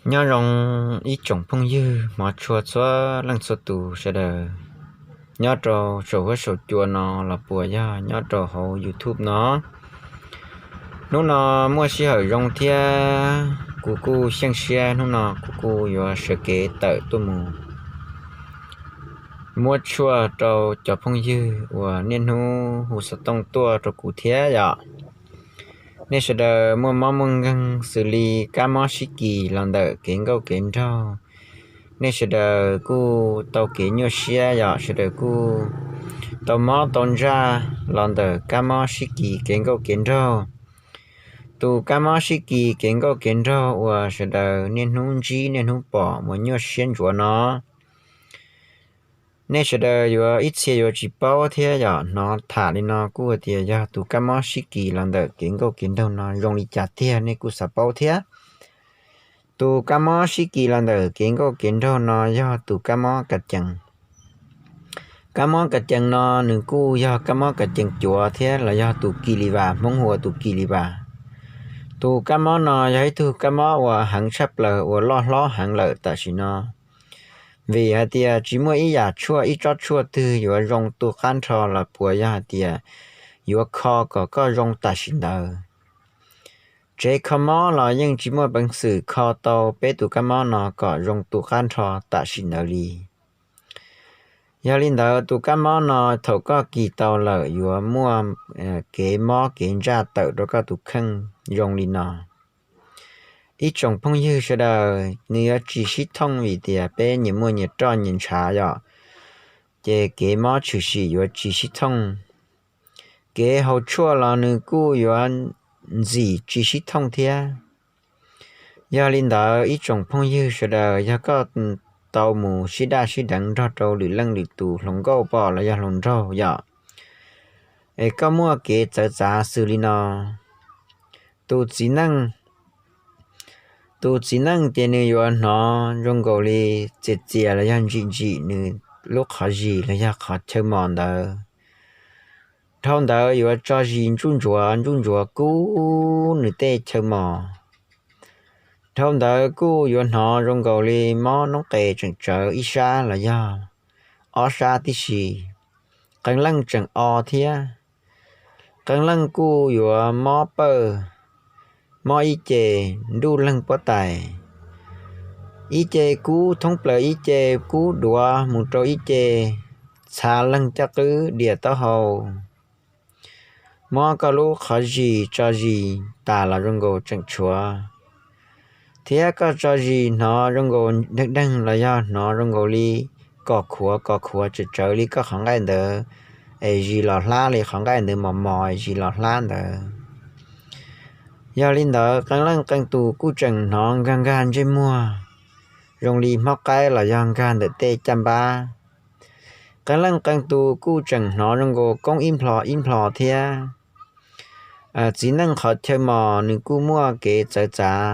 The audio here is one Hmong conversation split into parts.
Nyob zoo ib tsoom phooj ywg hmov tshua txhua leej txhua tus sawv daws, nyob rau saum huab saum cua no los puas yog nyob rau hauv YouTube no. Hnub no muaj sij hawm zoo thiab kuv kuj xyeej siab, hnub no kuv kuj yuav sawv kev tawm tuaj mus muab tshuaj rau cov phooj ywg uas niaj hnub hu xov tooj tuaj rau kuv thiab yom. Nej sawv daws muaj mob muaj nkeeg xws li kab mob sib kis los ntawm kev nkauj kev nraug, nej sawv daws kuj tau kev nyuaj siab yom, sawv daws kuj tau mob tau ntsaj los ntawm kab mob sib kis kev nkauj kev nraug. Tus kab mob sib kis kev nkauj kev nraug uas sawv daws niaj hnub ntsib niaj hnub pom mus nyuaj siab ntsuav no, nej sawv daws yuav ib txhia yuav tsis paub thiab yom. Hnov tham li no kuj hais tias yog tus kab mob sib kis los ntawm kev nkauj kev nraug no zoo li cas tiag nej kuj xav paub thiab. Tus kab mob sib kis los ntawm kev nkauj kev nraug no yog tus kab mob kas cees. Kab mob kas cees no nws kuj yog kab mob kas cees cuav thiab los yog tus kis li vas, Hmoob hu ua tus kis li vas. Tus kab mob no yog ib tug kab mob uas heev tshaj plaws uas loj hlob heev lawm tam sim no. Vim hais tias tsis muaj ib yam tshuaj ib tsob tshuaj twg yuav zoo tu qab nrho los puas yog hais tias yuav kho kom koj zoo tam sim ntawd. Tsev kho mob los yeej tsis muaj peev xwm kho tau peb tus kab mob no kom zoo tu qab nrho tam sim ntawd li. Yog li ntawd tus kab mob no thaum koj kis tau lawm yuav muaj kev mob kev ntsaj tawm rau koj tus kheej zoo li no. Ib tsoom phooj ywg sawv daws, nws yuav tsis sib thooj vim tias peb nyias muaj nyias roj nyias ntshav yom, ces kev mob tshwm sim yuav tsis sib thooj. Kev haus tshuaj los nws kuj yuav ntxim tsis sib thooj thiab. Yog li ntawd ib tsoom phooj ywg sawv daws, yog koj tau mus sib daj sib deev nrog rau lwm leej lwm tus hluas nkauj pom los yog hluas nraug yom, es koj muaj kev txawv txav xws li no. Tus txiv neej, tus txiv neej ces nws yuav hnov zoo nkaus li txias txias los yog ntsim ntsim nws lub qhov zis los yog qhov chaw mos ntawd. Dhau ntawd yuav tso zis ntsuj ntsuav ntsuj ntsuav kub nws tej chaw mos. Dhau ntawd kuj yuav hnov zoo nkaus li mob noob qes tseem tsawv ib sab los yog ob sab tib si. Qee leej tseem o thiab. Qee leej kuj yuav mob pawj, mob ib ce nruj leeg puab tais, ib ce kub thoob plaws, ib ce kub duav mus rau ib ce txha leeg caj qwb diam taub hau. Mob koj lub qhov zis tso zis tas los zoo nkaus tseem tshuav, thiab koj tso zis hnov zoo nkaus deeg deeg los yog hnov zoo nkaus li kos khuav kos khuav tsawv tsawv li koj qhov nqaij ntawd, es zis los hlab li qhov nqaij ntawd mos mos zis los hlab ntawd. Yog li ntawd qee leej qee tus kuj tseem hnov nkag nkag ntsej muag zoo li hmob qaib los yog nkag ntawm tej caj npab. Qee leej qee tus kuj tseem hnov zoo nkaus koob ib nplho ib nplho thiab. Txiv neej qhov chaw mos nws kuj muaj kev txawv txav.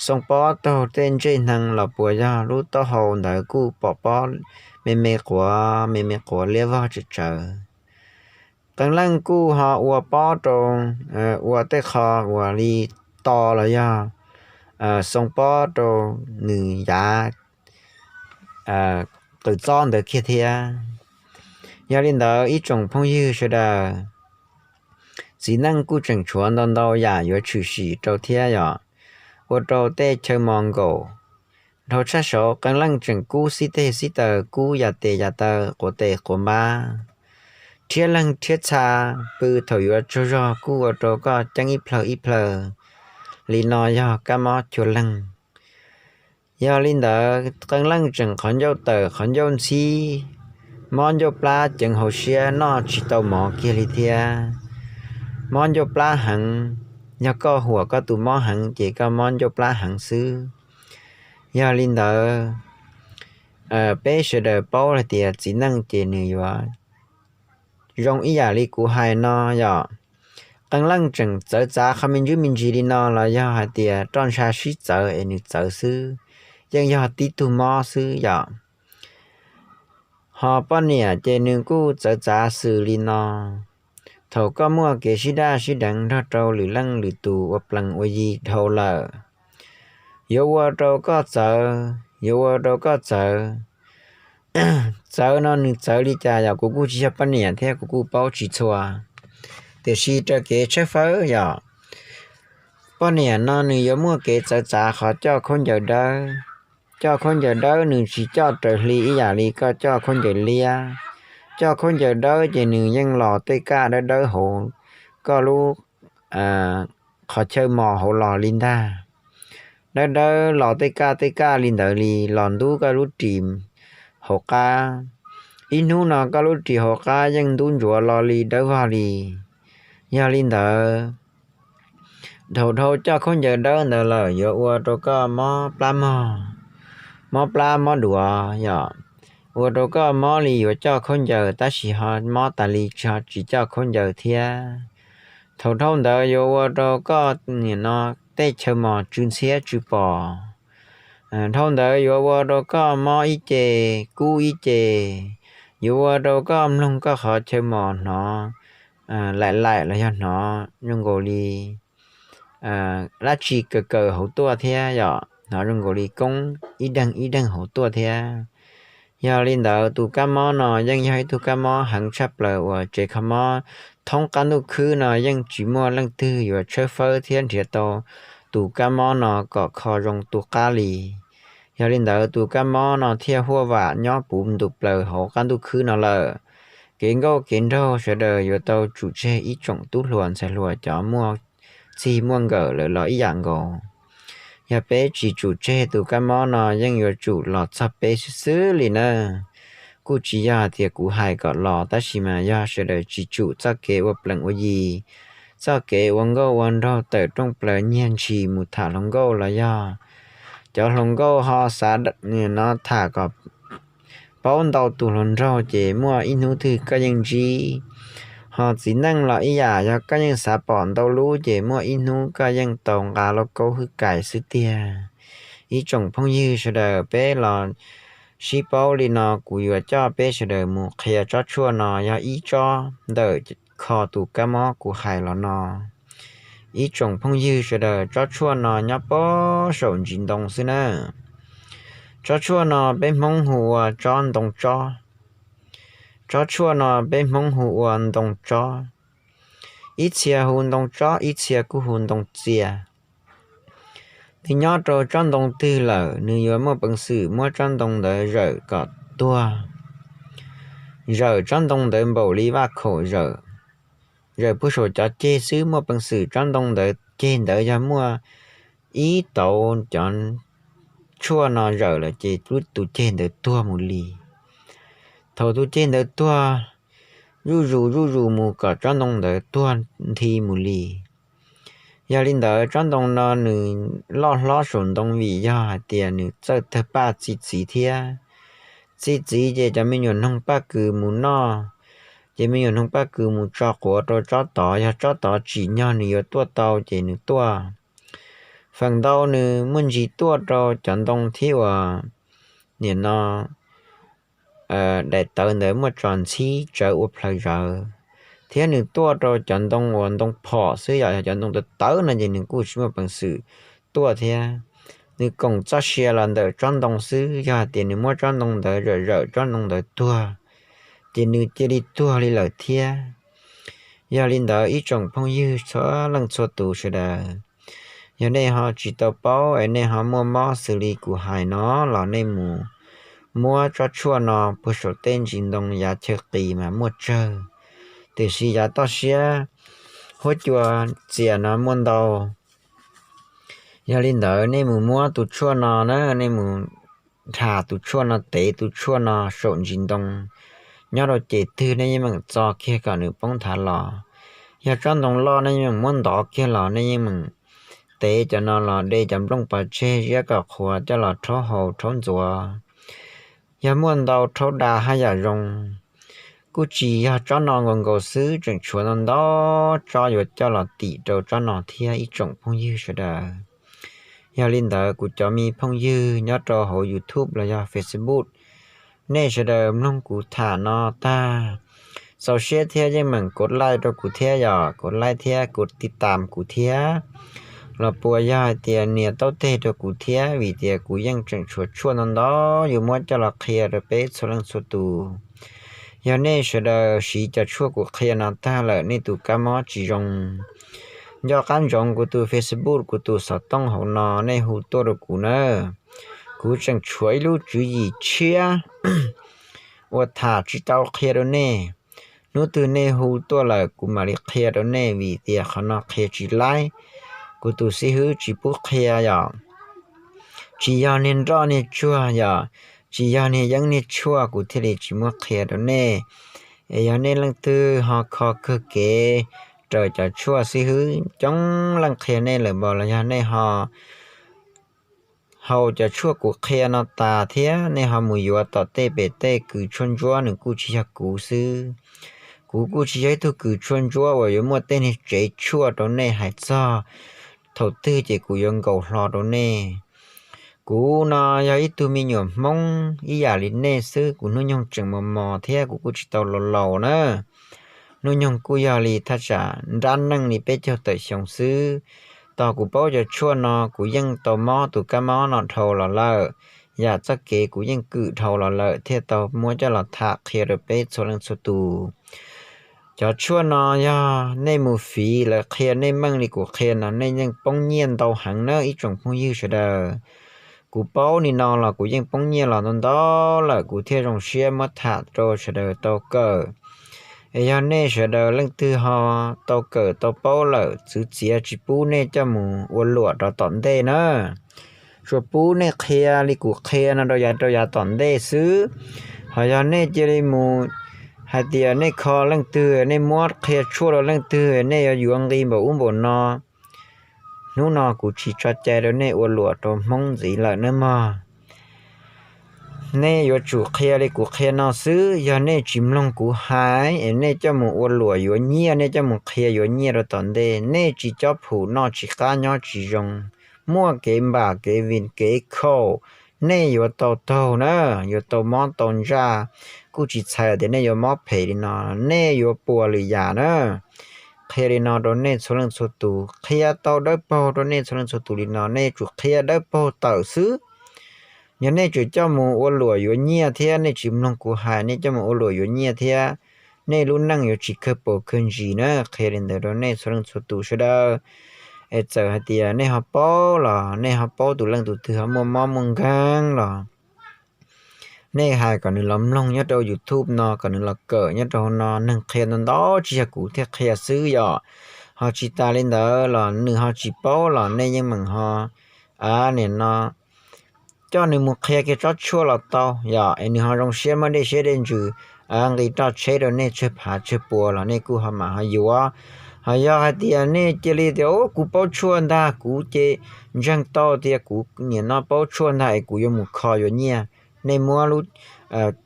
Xoo pob raug tej ntsej hneev los puas yog lub taub hau ntawd kuj pom pob me me quav me me quav liab vog tsawv tsawv. Qee leej kuj ho ua pob rau, ua tej qho uas li to los yog xoo pob rau nws yav qws txob ntawd kiag thiab. Yog li ntawd ib tsoom phooj ywg sawv daws, txiv neej kuj tseem tshuav ntau ntau yam yuav tshwm sim rau thiab yom, ua rau tej chaw mos nkaum. Dhau tshaj saud qee leej tseem kub xib teg xib taws, kub yam tes yam taw, quav tes quav npab, rhiab leeg rhiab txha, pw thaum yuav tsaug zog kuj ua rau koj ceeb ib plhaw ib plhaw. Li no yog kab mob chua leeg. Yog li ntawd qee leej tseem qhov ncauj tawm qhov ncauj ntxhib, mob ncauj plab ceev hauv siab noj tsis tau mov kiag li thiab. Mob ncauj plab heev, yog koj huam koj tus mob heev ces koj mob ncauj plab heev xwb. Yog li ntawd peb sawv daws paub hais tias txiv neej ces nws yuav zoo ib yam li kuv hais no yom. Qee leej tseem txawv txav qhov me ntsis me ntsis li no los yog hais tias roj ntsha sib txawv es nws txawv xwb, yeej yog tib tug mob xwb yom. Ho poj niam ces nws kuj txawv txav xws li no. Thaum koj muaj kev sib daj sib deev nrog rau lwm leej lwm tus ua plees ua yi dhau lawm, yuav ua rau koj txawv, yuav ua rau koj txawv. Txawv no nws txawv li cas yom, kuv kuj tsis yog poj niam thiab kuv kuj paub tsis txhua, tiam sis raws kev tshawb fawb yom, poj niam no nws yuav muaj kev txawv txav qhov coj khaub ncaws dawb. Coj khaub ncaws dawb nws tsis coj raws hli ib yam li koj coj khaub ncaws liab. Coj khaub ncaws dawb ces nws yeej los tej kaj dawb dawb hauv koj lub qhov chaw mos hauv los li ntag. Dawb dawb los tej kaj tej kaj li ntawd li los ntub koj lub ris hauv qab. Ib hnub no koj lub ris hauv qab yeej ntub ntsuav los li dawb vog li. Yog li ntawd, thaum dhau coj khaub ncaws dawb ntawd lawm yuav ua rau koj mob plab mog, mob plab mob duav yom, ua rau koj mob li yuav coj khaub ncaws tab sis ho mob tas li tsis ho tsis coj khaub ncaws thiab. Thaum dhau ntawd yuav ua rau koj nim no tej chaw mos tsw ntxhiab tsw pos. Dhau ntawd yuav ua rau koj mob ib ce, kub ib ce, yuav ua rau koj mloog koj qhov chaw mos hnov laim laim los yog hnov zoo nkaus li dab tsi kaws kaws hauv tuaj thiab yom, hnov zoo nkaus li koob ib deeg ib deeg hauv tuaj thiab. Yog li ntawd tus kab mob no yeej yog ib tug kab mob heev tshaj plaws uas tsev kho mob thoob qab ntuj khwb no yeej tsis muaj leej twg yuav tshawb fawb thiab nrhiav tau tus kab mob no kom kho zoo tu qab li. Yog li ntawd tus kab mob no thiaj huaj vam nyob puv ntu plaws hauv qab ntuj khwb no lawm. Kev nkauj kev nraug sawv daws yuav tau tsum tseg ib tsoom tub hluas ntxhais hluas cov muaj txig muaj nkawm lawm los ib yam nkaus. Yog peb tsis tsum tseg tus kab mob no yeej yuav tsum los txog peb xwb xwb li na. Kuj tsis yog hais tias kuv hais kom los tab sis mas yog sawv daws tsis tsum txoj kev ua plees ua yi, txoj kev ua nkauj ua nraug tawm rooj plaws nyiag ntshis mus tham hluas nkauj los yog cov hluas nkauj ho xav no tham kom paub ntau tus hluas nraug ces muaj ib hnub twg koj yeej ntsib. Ho txiv neej los ib yam, yog koj yeej xav pom ntau lub ces muaj ib hnub koj yeej tau nqa lauj kaub hwj kais xwb tiag. Ib tsoom phooj ywg sawv daws, peb los sib paub li no, kuv yuav coj peb sawv daws mus qhia tsob tshuaj no yog ib tsob ntawm kho tus kab mob kuv hais los no. Ib tsoom phooj ywg sawv daws, tsob tshuaj no nyob puag saum ntsis ntoo xwb na. Tsob tshuaj no peb Hmoob hu ua tsob ntoo tsob. Tsob tshuaj no peb Hmoob hu ua ntoo tsob. Ib txhia hu ntoo tsob, ib txhia kuj hu ntoo txia. Nws nyob rau tsob ntoo twg lawm, nws yuav muaj peev xwm muab tsob ntoo ntawd zawm kom tuag, zawm tsob ntoo ntawd npaum li vaj khaum zawm, zawm puag saum cov ceg xwb. Muaj peev xwm tsob ntoo ntawd ceg ntawd yog muaj ib tauv cov tshuaj no zawm lawm ces tus ceg ntawd tuag mus li. Thaum tus ceg ntawd tuag, zuj zus zuj zus mus kom tsob ntoo ntawd tuag nthi mus li. Yog li ntawd tsob ntoo no nws loj hlob saum ntoo vim yog hais tias nws txawj tawg paj txi txiv thiab. Txi txiv ces cov me nyuam noog paj kws mus noj, ces me nyuam noog paj kws mus tso quav rau tsob tod, yog tsob tod tsim nyog nws yuav tuaj tau ces nws tuaj. Feem ntau nws muaj ntsis tuaj rau cov ntoo thiab uas nim no daim tawv ntawd muaj tso ntxhib tsawv ua plhaws zawv, thiab nws tuaj rau cov ntoo uas ntoo phom xwb, yog cov ntoo tawv tawv no ces nws kuj tsis muaj peev xwm tuaj thiab. Nws koom txoj sia los ntawm tsob ntoo xwb, yog hais tias nws muab tsob ntoo ntawd zawm zawm tsob ntoo ntawd tuag, ces nws cia li tuag li lawm thiab. Yog li ntawd ib tsoom phooj ywg txhua leej txhua tus sawv daws, yog nej ho tsis tau paub es nej ho muaj mob xws li kuv hais no los nej mus muab tsob tshuaj no puag saum tej ntsis ntoo yav chaw qis mas muaj tsawg, tiam sis yav toj siab huab cua txias no muaj ntau. Yog li ntawd nej mus muab tus tshuaj no na, nej mus nrhas tus tshuaj no, tev tus tshuaj no saum ntsis ntoo, nyob rau ces twg nej yeej meem txo kiag kom nws poob nthav los. Yog tsob ntoo loj nej yeej meem muab ntov kiag los nej yeej meem tev cov no los de cov nplooj pov tseg ziab kom qhuav coj los rhaub haus rhaub ntxuav. Yog muaj ntau rhaub da haj yam zoo. Kuj tsis yog tsob no nkaus nkaus xwb, tseem tshuav ntau ntau tsob yuav coj los tim rau tsob no thiab ib tsoom phooj ywg sawv daws. Yog li ntawd kuv cov me phooj ywg nyob rau hauv YouTube los yog Facebook, nej sawv daws mloog kuv tham no tag, txaus siab thiab yeej meem kov like rau kuv thiab, yog kov like thiab kov tiv tam kuv thiab. los puas yog hais tias nias taub teg rau kuv thiab, vim tias kuv yeej tseem tshuav tshuaj ntau ntau yuav muab coj los qhia rau peb txhua leej txhua tus. Yog nej sawv daws siv cov tshuaj kuv qhia no tag lawm nej tus kab mob tsis zoo, nco qab ntsoov kuv tus Facebook, kuv tus xov tooj hauv no nej hu tuaj rau kuv na. Kuv tseem tshuav ib lub tswv yim tshiab uas tham tsis tau qhia rau nej. Hnub twg nej hu tuaj lawm kuv mam li qhia rau nej, vim tias qhov no qhia tsis laib. Kuv tus xib hwb tsis pub qhia yom. Tsis yog niag nroj niag tsuag yom, tsis yog niag yeeb niag tshuaj kuv thiaj li tsis muab qhia rau nej. Es yog nej leej twg ho kho kawg kev raws cov tshuaj xib hwb coob leej qhia nej lawm npaum los yog nej ho haus cov tshuaj kuv qhia no tas thiab nej ho mus yuav tom tej pem tej kws tshuaj ntsuab, nws kuj tsis yog kuv xwb. Kuv kuj tsis yog ib tug kws tshuaj ntsuab uas yuav muaj tej niag tsev tshuaj rau nej hais txog thaum twg ces kuv yuav nkaus hlo rau nej. Kuv no yog ib tug me nyuam Hmoob ib yam li nej xwb, kuv hnub nyoog tseem mos mos thiab kuv kuj tsis tau laus laus na. Hnub nyoog kuj yog li thaj tsam nrab neej li peb caug tawm xyoo xwb. Tog kuv paub cov tshuaj no kuv yeej tau mob tus kab mob no dhau los lawm, yam txoj kev kuv yeej kwm dhau los lawm thiaj tau muab coj los tham qhia rau peb txhua leej txhua tus. Cov tshuaj no yog nej mus fiv lawv qhia nej meej li kuv qhia no nej yeej poob nyiaj ntau heev na ib tsoom phooj ywg sawv daws. Kuv paub li no los kuv yeej poob nyiaj los ntau ntau lawm kuv thiaj zoo siab muab tham rau sawv daws tau kawm. Es yog nej sawv daws leej twg ho tau kawm tau paub lawm, txwv txiav tsis pub nej coj mus ua luam rau tom ntej na. Tsuas pub nej qhia li kuv qhia no rau yav rau yav tom ntej xwb. Ho yog nej cia li mus hais tias nej kho leej twg, nej muab qhia tshuaj rau leej twg, nej yuav yuav nqi npaum ub npaum no, hnub no kuv tsis tso cai rau nej ua luam rau Hmoob ntxiv lawm nawb mog. Nej yuav tsum qhia li kuv qhia no xwb. Yog nej tsis mloog kuv hais es nej coj mus ua luam yuav nyiaj, nej coj mus qhia yuav nyiaj rau tom ntej, nej tsis cob phum noj tsis qab nyob tsis zoo, muaj kev npam kev vim kev khaum, nej yuav tau taug na, yuav tau mob tau ntsaj. Kuj tsis txhais tias nej yuav mob phem li no, nej yuav puas lwm yam na. Qhia li no rau nej txhua leej txhua tus, qhia tau dawb paug rau nej txhua leej txhua tus li no, nej tsum qhia dawb paug tawm xwb. Yog nej tseem coj mus ua luam yuav nyiaj thiab, nej tsis mloog kuv hais nej coj mus ua luam yuav nyiaj thiab, nej lub neej yuav tsis kawg paus kawg ntsis na. Qhia li ntawd rau nej txhua leej txhua tus sawv daws. Es txawm hais tias nej ho paub los nej ho paub tus leej tus twg ho muaj mob muaj nkeeg los nej hais kom nws los mloog nyob rau YouTube no, kom nws los kawm nyob rau hauv no. Neeg qhia ntau ntau tsis yog kuv thiaj qhia xwb yom. Ho tsis tas li ntawd los nws ho tsis paub los nej yeej meem ho, a, nim no coj nws mus qhia kiag tsob tshuaj los tau yom, es nws ho zoo siab muab dej siab dej ntsws nqi roj tsheb rau nej tsawg phav tsawg pua los nej kuj ho mam ho yuav. Ho yog hais tias nej cia li tias, Ub, kuv paub tshuaj ntag, kuv ces ntseeg tau tias kuv nim no paub tshuaj ntag es kuv yuav mus kho yuav nyiaj, nej muab lub,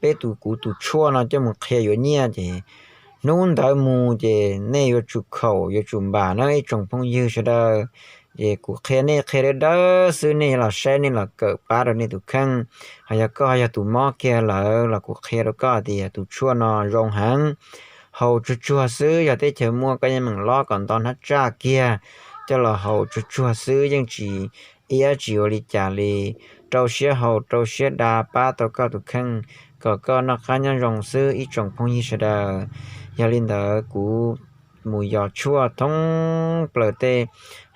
peb tus, kuv tus tshuaj no coj mus qhia yuav nyiaj ces hnub ntawd mus ces nej yuav tsum khaum yuav tsum npam na ib tsoom phooj ywg sawv daws. Ces kuv qhia nej qhia dawb dawb xwb, nej los saib nej los kawm pab rau nej tus kheej. Ho yog koj yog tus mob kiag lawm los kuv qhia rau koj tias tus tshuaj no zoo heev. Haus tsuag tsuag xwb, yog teb chaws muaj koj yeej meem lob kom nto hnab tsaj kiag coj los haus tsuag tsuag xwb, yeej tsis iab tsis ua li cas li. Rau siab haus rau siab da pab tau koj tus kheej kom koj noj qab nyob zoo xwb ib tsoom phooj ywg sawv daws. Yog li ntawd kuv mus yos tshuaj thoob plaws tej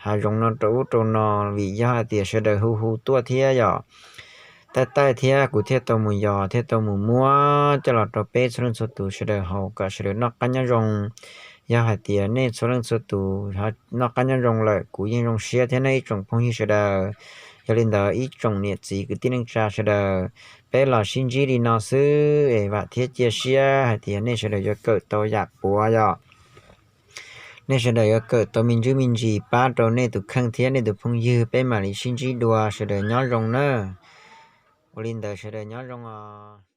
hav zoov no rau ub rau no, vim yog hais tias sawv daws hu hu tuaj thiab yom. Taij taij thiab kuv thiaj tau mus yos thiaj tau mus muab coj los rau peb txhua leej txhua tus sawv daws haus kom sawv daws noj qab nyob zoo. Yog hais tias nej txhua leej txhua tus noj qab nyob zoo lawm kuv yeej zoo siab thiab nej ib tsoom phooj ywg sawv daws. Yog li ntawd ib tsoom niam txiv kwv tij neej tsa sawv daws, peb los sib ntsib li no xwb es vam thiab cia siab hais tias nej sawv daws yuav kawm tau yam puav yom. Nej sawv daws yuav kawm tau me ntsis me ntsis pab rau nej tus kheej thiab nej tus phooj ywg, peb mam li sib ntsib dua, sawv daws nyob zoo na. Ua li ntawd sawv daws nyob zoo os.